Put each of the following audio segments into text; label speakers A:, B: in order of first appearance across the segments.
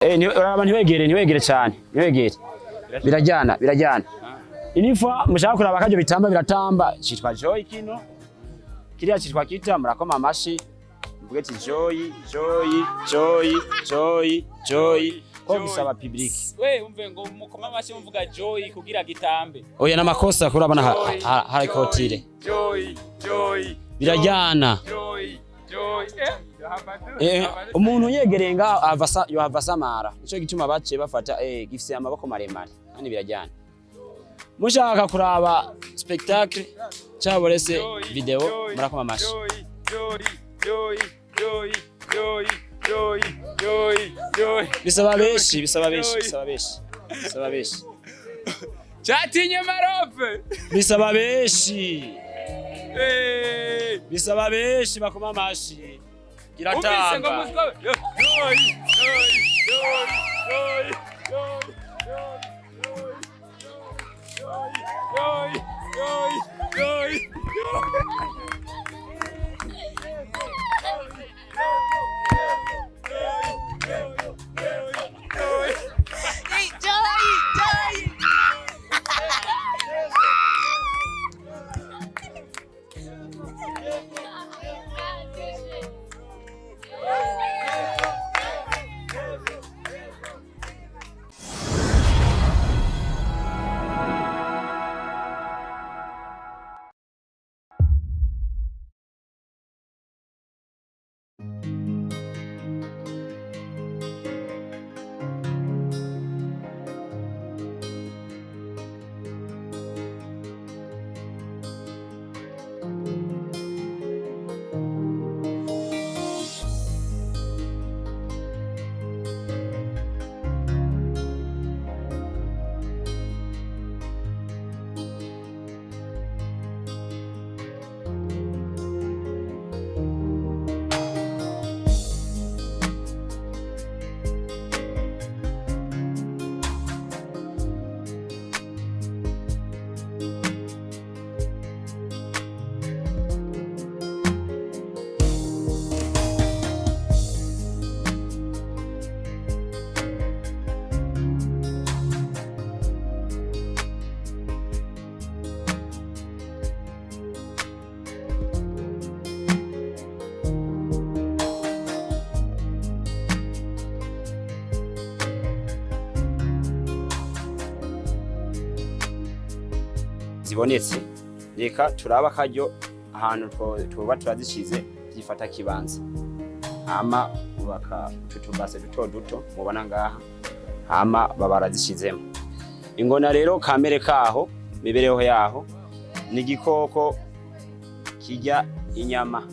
A: Uraba ntiwegere, ntiwegere cyane, ntiwegere. Birajyana, birajyana. Inifa mushaka kuraba akaryo bitamba, biratamba. Citwa Joy kino. Kiriya citwa Kita. Murakoma amashi. Mvuge ati Joy, Joy, Joy, Joy, Joy. Ko bisaba public.
B: We umve ngo mukoma amashyi muvuga Joy kugira gitambe.
A: Oya, namakosa kurabona hari kotire.
B: Joy, Joy.
A: Birajyana.
B: Joy, Joy.
A: Umuntu yegereye ngaho ava yohava asamara. Nico gituma baciye bafata gifise amaboko maremare kandi birajyana. Mushaka kuraba spectacle cyangwa se video, murakoma amashi.
B: Joy, Joy, Joy, Joy, Joy, Joy, Joy, Joy.
A: Bisaba benshi, bisaba benshi, bisaba benshi, bisaba benshi.
B: Cyatinye marope.
A: Bisaba benshi. Bisaba benshi bakoma amashi.
B: Umvise ngo
A: Kiratamba.
B: Muziko Joy, Joy, Joy, Joy, Joy, Joy, Joy, Joy, Joy, Joy.
C: Joy, Joy.
A: Zibonetse, reka turabe akaryo ahantu tuba turazishize byifata kibanza, hama bubaka utu tubase duto duto mubona ngaha, hama baba barazishizemo. Ingona rero, kamere kaho, mibereho yaho, ni igikoko kirya inyama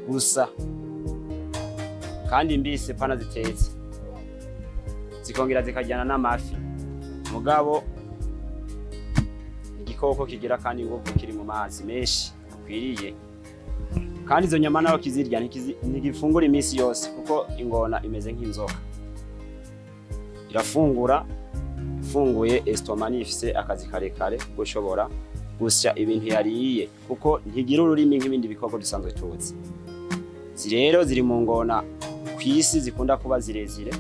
A: gusa kandi mbisi, pana zitetse, zikongera zikajyana n'amafi. Mugabo igikoko kigira kandi ingufu, kiri mu mazi menshi akwiriye, kandi izo nyama naho kizirya, ntigifungura iminsi yose, kuko ingona imeze nk'inzoka, irafungura ifunguye estomac, ifise akazi karekare gushobora gusya ibintu yariye, kuko ntigira ururimi nk'ibindi bikoko dusanzwe tuzi. Izi rero ziri mu ngona ku isi zikunda kuba zirezire.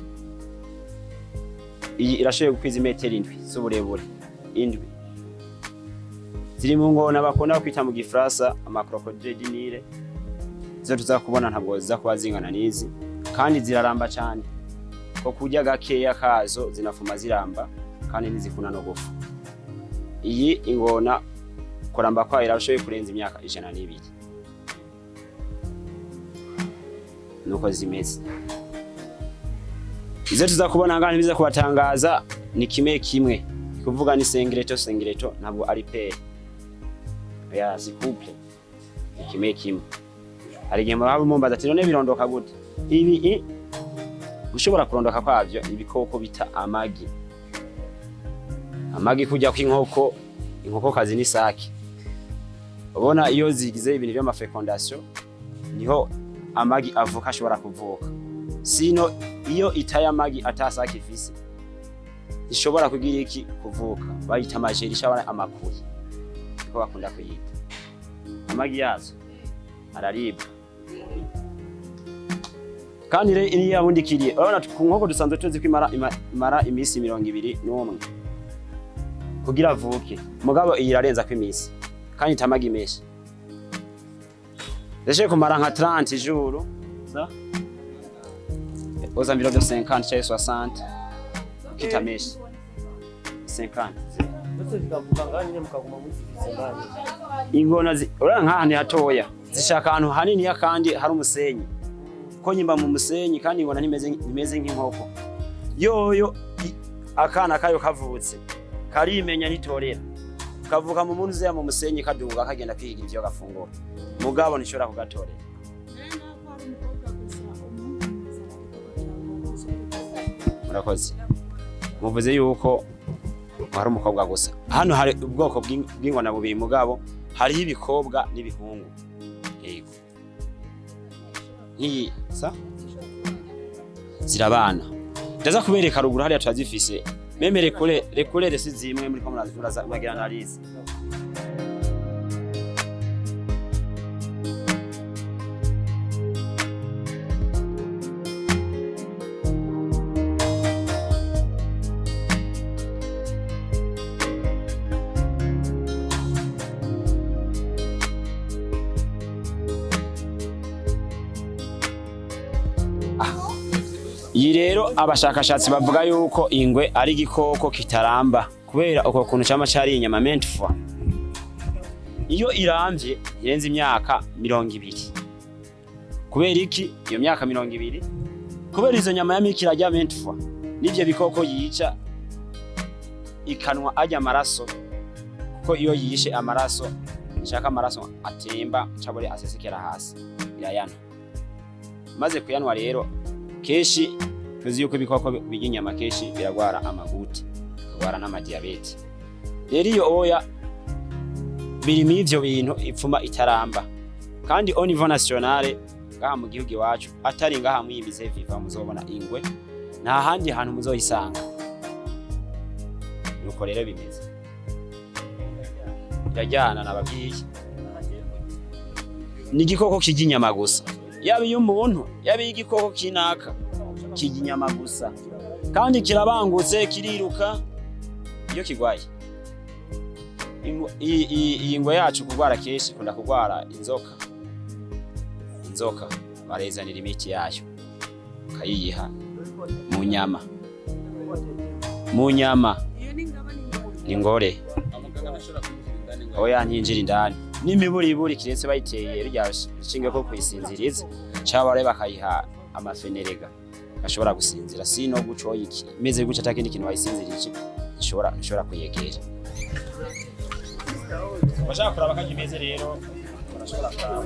A: Iyi irashoboye gukwiza imetero 7 z'uburebure, 7. Ziri mu ngona bakunda kwita mu Gifaransa amacrocodile du Nil. Izo tuza kubona ntabwo ziza kuba zingana n'izi, kandi ziraramba cyane ko kurya gakeya kazo zinafuma ziramba, kandi ntizikunda no gupfa. Iyi ingona kuramba kwayo irashoboye kurenza imyaka 102. Nuko zimeze. Izo tuza kubona ngaha ntibiza kubatangaza, ni kimwe kimwe, kuvuga ni singleton, singleton, ntabwo ari paire ya, si couple, ni kimwe kimwe. Hari igihe muraba mumbaza ati: "None birondoka gute?" Ibi gushobora kurondoka kwavyo, ibikoko bita amagi, amagi kujya kw'inkoko, inkokokazi n'isake. Ubona iyo zigize ibintu by'amafécondation niho amagi avuka, ashobora kuvuka. Sino iyo itaye amagi atasake ifise, ishobora kugira iki? Kuvuka. Bayita amajeri, ishobora amakuri, niko bakunda kuyita. Amagi yazo araribwa. Kandi rero iyo yabundikiriye, urabona ku nkoko dusanzwe tuzi ko imara iminsi 21 kugira avuke, mugabo iyi irarenza ko iminsi kandi itamaga menshi, Deshe kumara nka 30 jours, ça aux environs de 50 cyangwa 60 kitamesha 50.
C: Byose bikavuga ngaho nyine mukaguma muzifise ndani.
A: Ingona urabona nk'ahantu hatoya zishaka ahantu haniniya kandi hari umusenyi, ko nyimba mu musenyi. Kandi ingona ntimeze nk'inkoko yoyo. Akana kayo kavutse karimenya, nitorera kavuka mu muntu uzeya mu musenyi, kaduga kagenda kwiga ivyo gafungura, mugabo ntishobora kugatorera. Murakoze. Muvuze yuko hari umukobwa gusa. Hano hari ubwoko bw'ingona bubiri, mugabo hariho ibikobwa n'ibihungu. Yego, nk'iyi sa zirabana, ndaza kubereka ruguru hariya turazifise. Même les couleurs si zimwe muri ko muragira analyse. Iyi rero abashakashatsi bavuga yuko ingwe ari igikoko kitaramba kubera uko kuntu cyama cari inyama maintes fois. Iyo iramvye irenze imyaka 20. Kubera iki iyo myaka 20? Kubera izo nyama yamika irarya maintes fois n'ivyo bikoko yica, ikanwa arya amaraso, kuko iyo yishe amaraso ishaka amaraso atemba cabure asesekera hasi, irayanwa. Maze kuyanwa rero, kenshi tuzi yuko ibikoko birya inyama kenshi biragwara ama goutte, bikagwara n'ama diabète. Rero iyo oya biri muri ivyo bintu ipfuma itaramba. Kandi au niveau national, ngaha mu gihugu iwacu, atari ngaha mwiyimize viva muzobona ingwe, nta handi hantu muzoyisanga. Nuko rero bimeze, irajyana. Nababwiye ni igikoko kirya inyama gusa, yaba iy'umuntu, yaba iy'igikoko kinaka, kirya inyama gusa. Kandi kirabangutse, kiriruka iyo kigwaye. Iyi ngwe yacu kugwara kenshi ikunda kugwara inzoka. Inzoka barayizanira imiti yayo ukayiyiha mu nyama, mu nyama. Ni ngore. Oya, ntinjira indani n'imiburiburi, kiretse bayiteye rya rushinge ko kuyisinziriza, cyangwa bakayiha amafenerega gashobora gusinzira. Sino guco iki imeze gutya, atakindi kintu wayisinzirije, ishobora kuyegera. Bashaka kuraba ko imeze rero, barashobora kuraba.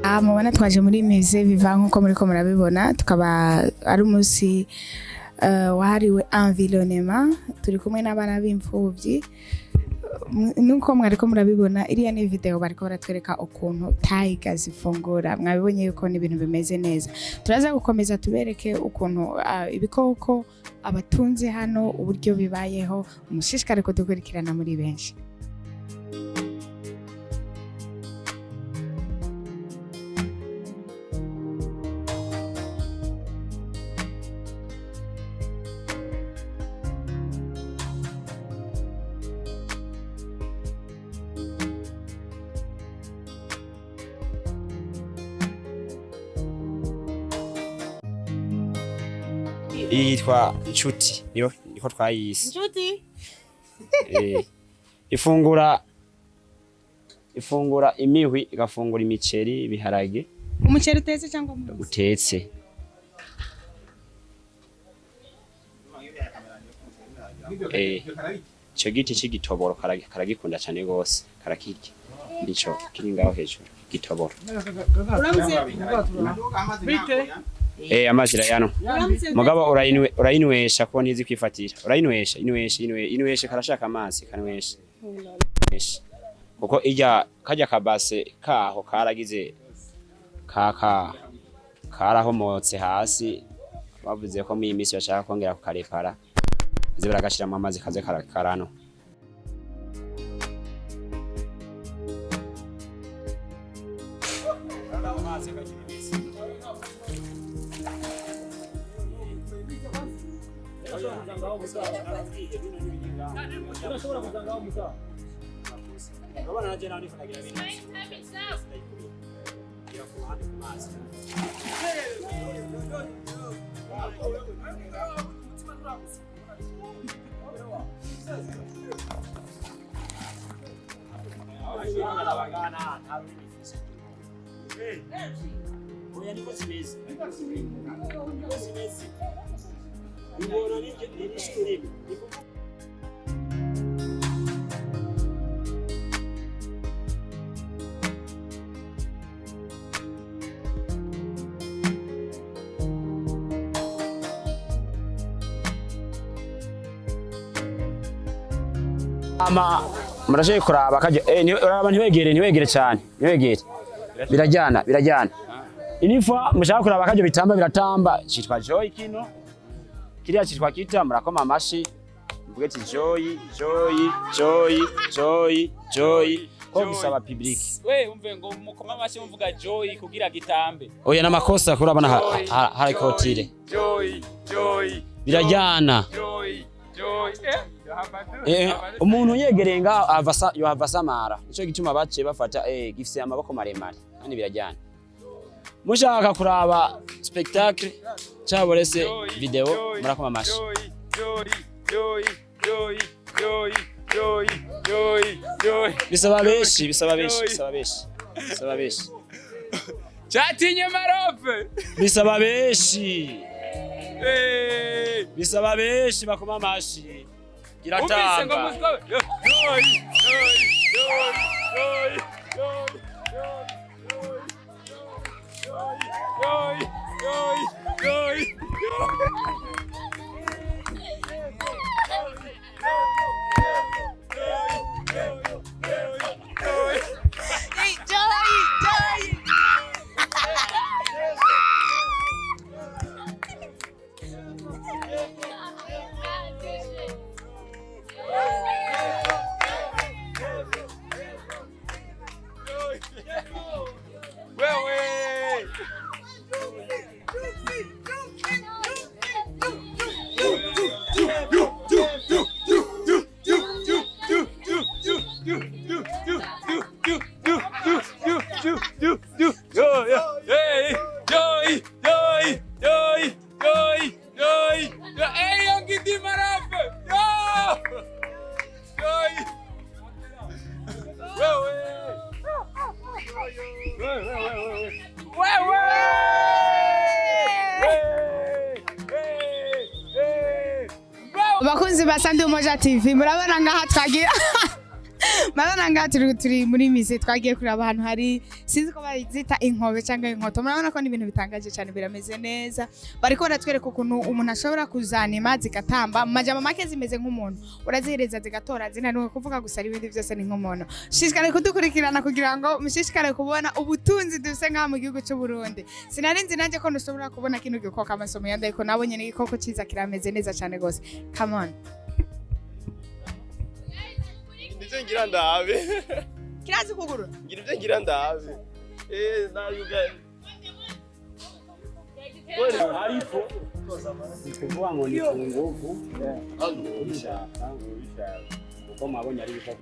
D: Aha mubona twaje muri Musée Vivant nk'uko muriko murabibona, tukaba ari umunsi wahariwe environnement. Turi kumwe n'abana b'imfuvyi. Nuko mwariko murabibona, iriya ni video bariko baratwereka ukuntu tiger zifungura. Mwabibonye yuko ni ibintu bimeze neza. Turaza gukomeza tubereke ukuntu ibikoko abatunze hano uburyo bibayeho. Mushishikare kudukurikirana muri benshi.
A: Iyi yitwa Inshuti, niyo niko twayise.
D: Inshuti.
A: Ifungura imihwi, igafungura imiceri, ibiharage.
D: Umuceri utetse cyangwa umuzi?
A: Utetse. Ico giti c'igitoboro karagikunda cane gose, karakirya. Nico kiri ngaho hejuru, igitoboro.
D: Uramutse.
A: Amazi irayanywa.
D: Uramutse.
A: Mugabo urayinywesha kuko ntizi kwifatira. Urayinywesha, inywesha, inyweshe, karashaka amazi, kanywesha. Inywesha. Kuko irya karya kabase kaho karagize kaka karahomotse hasi, bavuze ko muri iyi minsi bashaka kongera kukarepara, baze baragashiramo amazi kaze karano. Ama murashoboye kuraba kajya uraba, ntiwegere, ntiwegere cyane, ntiwegere, birajyana, birajyana. Inifa mushaka kuraba kajya bitamba, biratamba, citwa Joy kino, kiriya citwa Kita. Murakoma amashi mvuge ati Joy, Joy, Joy, Joy, Joy, ko bisaba public.
B: We umve ngo mukoma amashyi muvuga Joy kugira gitambe.
A: Oya, namakosa kurabona hari kotire.
B: Joy, Joy.
A: Birajyana.
B: Joy, Joy.
A: Umuntu yegereye ngaho ava yohava asamara, nico gituma baciye bafata gifise amaboko maremare kandi birajyana. Mushaka kuraba spectacle cyangwa se video, murakoma amashi.
B: Joy, Joy, Joy, Joy, Joy, Joy, Joy, Joy.
A: Bisaba benshi, bisaba benshi, bisaba benshi, bisaba benshi.
B: Cyatinye marope.
A: Bisaba benshi.
B: Eh.
A: Bisaba benshi bakoma amashi.
B: Umvise ngo
A: Kiratamba.
B: muswa. Joy, Joy, Joy, Joy, Joy, Joy, Joy, Joy, Joy.
D: Joy, Joy.
B: Wewe. Joy, Joy, Joy, Joy, Joy. Hey, Ongiti Marape. Yo! Joy. Wewe. Wewe. Hey, hey, hey.
D: Abakunzi ba Sandi Umoja TV, murabona ngaha twagiye, murabona ngaha turi muri musée, twagiye kureba ahantu hari, sinzi ko bazita inkobe cyangwa inkoto. Murabona ko ni ibintu bitangaje cyane, birameze neza. Bariko baratwereka ukuntu umuntu ashobora kuzanima zigatamba. Mu majambo make, zimeze nk'umuntu, urazihereza zigatora, zinaniwe kuvuga gusa, ari ibindi byose ni nk'umuntu. Shishikare kudukurikirana kugira ngo mushishikare kubona ubutunzi dufise ngaha mu gihugu cy'u Burundi. Sinari nzi nanjye ko ntushobora kubona kino gikoko amasomo yandaye ko nabonye ni igikoko cyiza, kirameze neza cyane gose. Come on.
E: Nivyo ngira ndabe.
D: Kirazi kugurura.
E: Ngira ivyo ngira ndabe. Nayuga.
A: Ariko ni kuvuga ngo ni ku nguvu ubishaka, kuko mwabonye ari ibikoko.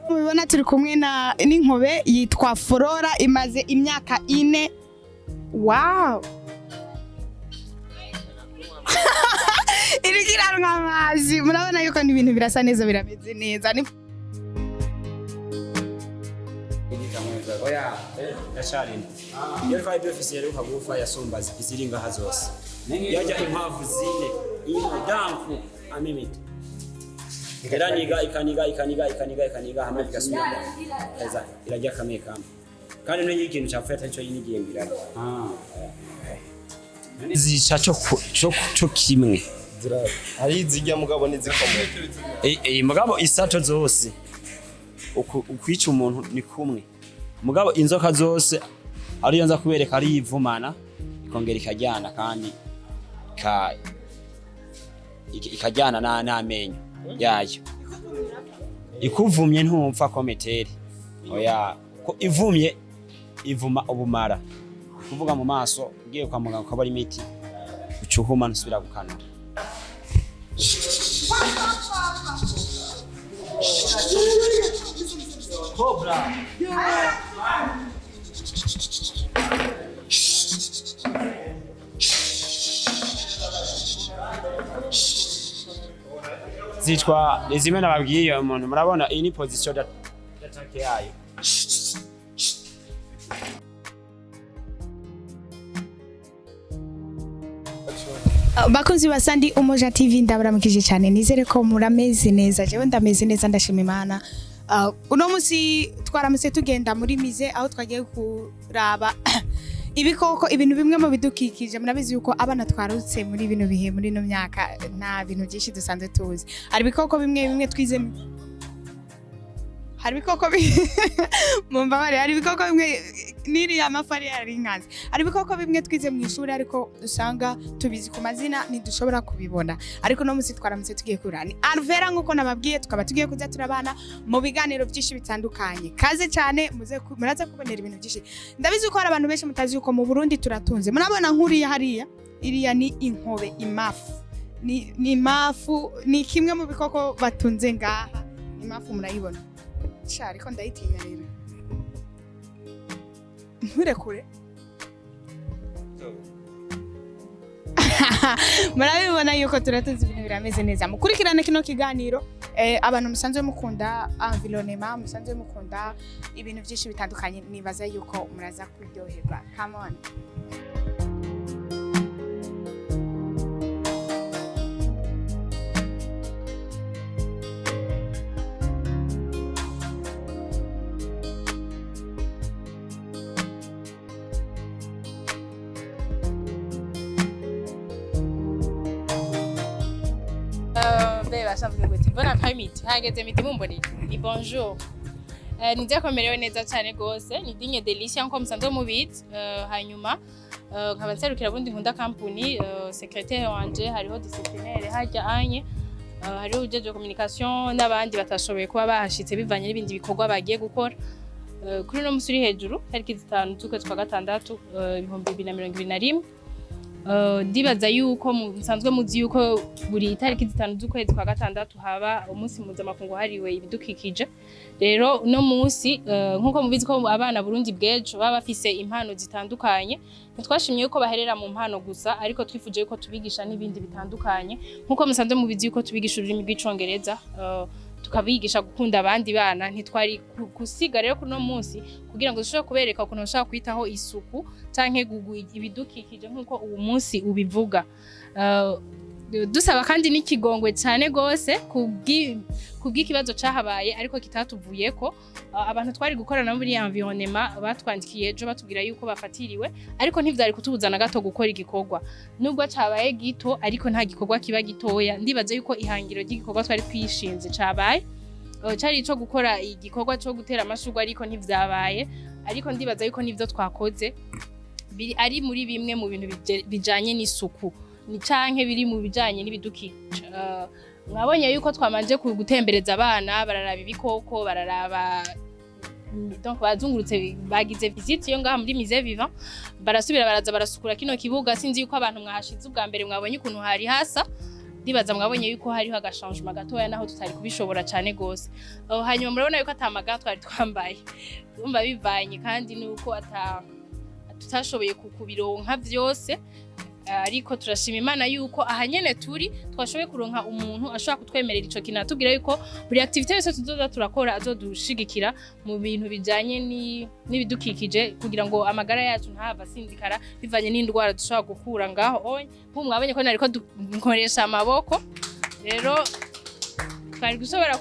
D: Mubibona turi kumwe na n'inkobe yitwa Flora, imaze imyaka 4. Wow, iriko iranywa amazi. Murabona yuko ni ibintu birasa neza, birameze neza. Ni
A: Oya, ndacarina. Iyo twari dufise rero kagufa yasumba iziri ngaha zose. Yajya inkwavu zine, ino dampu amimita. Iraniga, ikaniga, ikaniga, ikaniga, ikaniga, hamwe igasubira. Kaza irajya kamwe kamwe. Kandi no ikintu cyapfuye atari cyo yinigiye ngo irarya. Zica cyo kimwe.
E: Hari izirya mugabo n'izikomeye.
A: Eh, mugabo isato zose ukwica umuntu ni kumwe. Mugabo inzoka zose ariyo nza kubereka ari ivumana ikongera ikajyana, kandi ikajyana n'amenyo yayo. Ikuvumye ntumva kometeri. Oya, ko ivumye ivuma ubumara, kuvuga mu maso ugiye kwa muganga ukabara imiti ucuhuma ntusubira gukanura. Zitwa ni zimwe nababwiye umuntu. Murabona iyi ni position d'attaque yayo.
D: Bakunzi ba Sandi Umoja TV, ndabaramukije cyane, nizere ko murameze neza. Jewe ndameze neza, ndashima Imana. Uno munsi twaramutse tugenda muri musée, aho twagiye kuraba ibikoko, ibintu bimwe mu bidukikije. Murabizi yuko abana twarutse muri bino bihe, muri ino myaka, nta bintu byinshi dusanzwe tuzi. Hari ibikoko bimwe bimwe twize, hari ibikoko mumbabare, hari ibikoko bimwe n'iriya mafi ari yari inkazi. Hari ibikoko bimwe twize mu ishuri ariko usanga tubizi ku mazina, ntidushobora kubibona. Ariko no munsi twaramutse tugiye kurira ni Alvera, nk'uko nababwiye, tukaba tugiye kuza turabana mu biganiro byinshi bitandukanye. Kaze cyane, muze muraza kubonera ibintu byinshi. Ndabizi ko hari abantu benshi mutazi yuko mu Burundi turatunze. Murabona nk'uriya hariya, iriya ni inkobe, imafu ni imafu, ni kimwe mu bikoko batunze ngaha. Imafu murayibona sha, ariko ndayitinya rero, nturekure. Murabibona yuko turatunze, ibintu birameze neza. Mukurikirane kino kiganiro. Abantu musanzwe mukunda environnement, musanzwe mukunda ibintu byinshi bitandukanye, nibaza yuko muraza kuryoherwa. Come on.
F: Mbe basanzwe gute? Bon après-midi. Hageze midi mumboneye. Ni bonjour. Nizeye ko merewe neza cyane gose. Ni Digne Delicia nko musanzwe mubizi. Hanyuma nkaba nserukira bundi nkunda company, secrétaire wanje hariho disciplinaire hajya anye. Hariho ujejwe communication n'abandi batashoboye kuba bahashitse bivanye n'ibindi bikorwa bagiye gukora. Kuri uno musi uri hejuru tariki 5 z'ukwezi kwa gatandatu, 2021. Ndibaza yuko musanzwe muzi yuko buri itariki 5 z'ukwezi kwa gatandatu haba umunsi mpuzamakungu wahariwe ibidukikije. Rero uno munsi, nkuko mubizi ko abana Burundi bw'ejo baba bafise impano zitandukanye, ntitwashimye yuko baherera mu mpano gusa, ariko twifuje yuko tubigisha n'ibindi bitandukanye. Nkuko musanzwe mubizi yuko tubigisha ururimi rw'Icongereza, tukabigisha gukunda abandi bana, ntitwari gusiga rero kuno munsi kugira ngo dushobore kubereka ukuntu bashobora kwitaho isuku canke ibidukikije nkuko uwu munsi ubivuga. Dusaba kandi n'ikigongwe cyane gose kubw'ikibazo cahabaye ariko kitatuvuyeko. Abantu twari gukorana muri environnement batwandikiye ejo batubwira yuko bafatiriwe, ariko ntivyari kutubuza na gato gukora igikorwa nubwo cabaye gito, ariko nta gikorwa kiba gitoya. Ndibaza yuko ihangiro ry'igikorwa twari twishinze cabaye. Cari ico gukora igikorwa co gutera amashurwe, ariko ntivyabaye. Ariko ndibaza yuko nivyo twakoze biri ari muri bimwe mu bintu bijanye n'isuku ni canke biri mu bijanye n'ibidukikije. Mwabonye yuko twamanje gutembereza abana, bararaba ibikoko, bararaba, donc bazungurutse, bagize visite yo ngaha muri Musée Vivant, barasubira baraza barasukura kino kibuga. Sinzi yuko abantu mwahashize ubwa mbere mwabonye ukuntu hari hasa. Ndibaza mwabonye yuko hariho agachangement gatoya, naho tutari kubishobora cane gose. Hanyuma murabona yuko ata maga twari twambaye, urumva bivanye kandi nuko ata tutashoboye kubironka vyose. Ariko turashima Imana yuko aha nyene turi twashoboye kuronka umuntu ashobora kutwemerera ico kintu, atubwira yuko buri activité yose tuzoza turakora azodushigikira mu bintu bijanye n'ibidukikije, kugira ngo amagara yacu ntahava asinzikara bivanye n'indwara dushobora gukura ngaho. Onye nk'ubu mwabonye ko nariko nkoresha amaboko, rero twari gushobora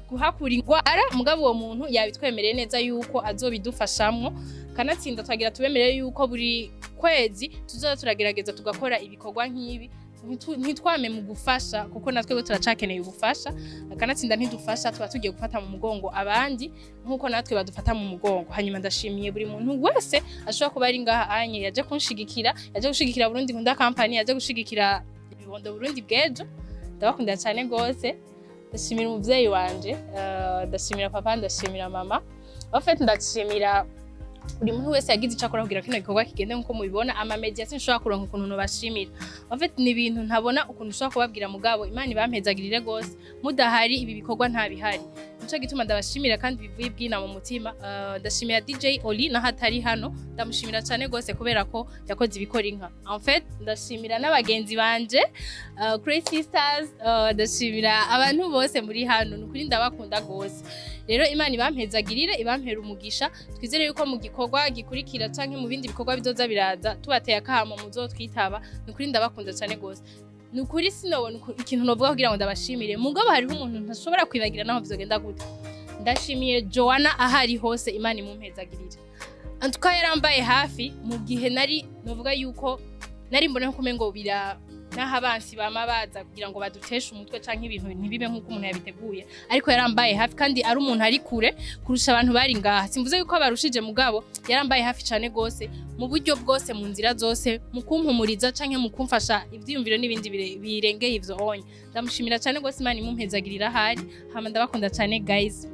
F: guhakura indwara. Mugabo uwo muntu yabitwemereye neza yuko azobidufashamwo. Kanatsinda twagira tubemerere yuko buri kwezi tuzoza turagerageza tugakora ibikorwa nk'ibi. Ntitwame mu gufasha, kuko natwe turacakeneye ubufasha. Kanatsinda ntidufasha, tuba tugiye gufata mu mugongo abandi nk'uko natwe badufata mu mugongo. Hanyuma ndashimiye buri muntu wese ashobora kuba ari ngaha anye yaje kunshigikira, yaje gushigikira Burundi Nkunda Company, yaje gushigikira Ibibondo Burundi bw'ejo. Ndabakunda cyane gose. Ndashimira umuvyeyi wanje, ndashimira papa, ndashimira mama. En fait, ndashimira buri muntu wese yagize icyo akora kugira kino gikorwa kigende nk'uko mubibona. Ama media sinshobora kuronka ukuntu nobashimira. En fait, ni ibintu ntabona ukuntu ushobora kubabwira, mugabo Imana ibampezagirire gose. Mudahari ibi bikorwa ntabihari, nico gituma ndabashimira kandi bivuye ibwina mu mutima. Ndashimira DJ Oli naho atari hano, ndamushimira cyane gose kubera ko yakoze ibikora inka. En fait, ndashimira n'abagenzi banje, Crazy Sisters, ndashimira abantu bose muri hano. Nukuri ndabakunda gose. Rero Imana ibampezagirire, ibampera umugisha. Twizere yuko mu gikorwa gikurikira canke mu bindi bikorwa bizoza biraza, tubateye akamo muzotwitaba. Nukuri ndabakunda cyane gose. Nukuri sinobona ikintu novuga kugira ngo ndabashimire, mugabo hariho umuntu ntashobora kwibagira naho vyogenda gute. Ndashimiye Joanna ahari hose, Imana imumpezagirire. Antuka yarambaye hafi mu gihe nari novuga yuko nari mbona nko kumengo bira, naho abansi bama baza kugira ngo baduteshe umutwe canke ibintu ntibibe nk'uko umuntu yabiteguye, ariko yarambaye hafi kandi ari umuntu ari kure kurusha abantu bari ngaha. Simvuze yuko abarushije, mugabo yarambaye hafi cane gose mu buryo bwose, mu nzira zose, mu kumpumuriza canke mu kumfasha ivyiyumviro n'ibindi birengeye ivyo onye. Ndamushimira cane gose, Imana imumpezagirira ahari. Hama ndabakunda cane, guys.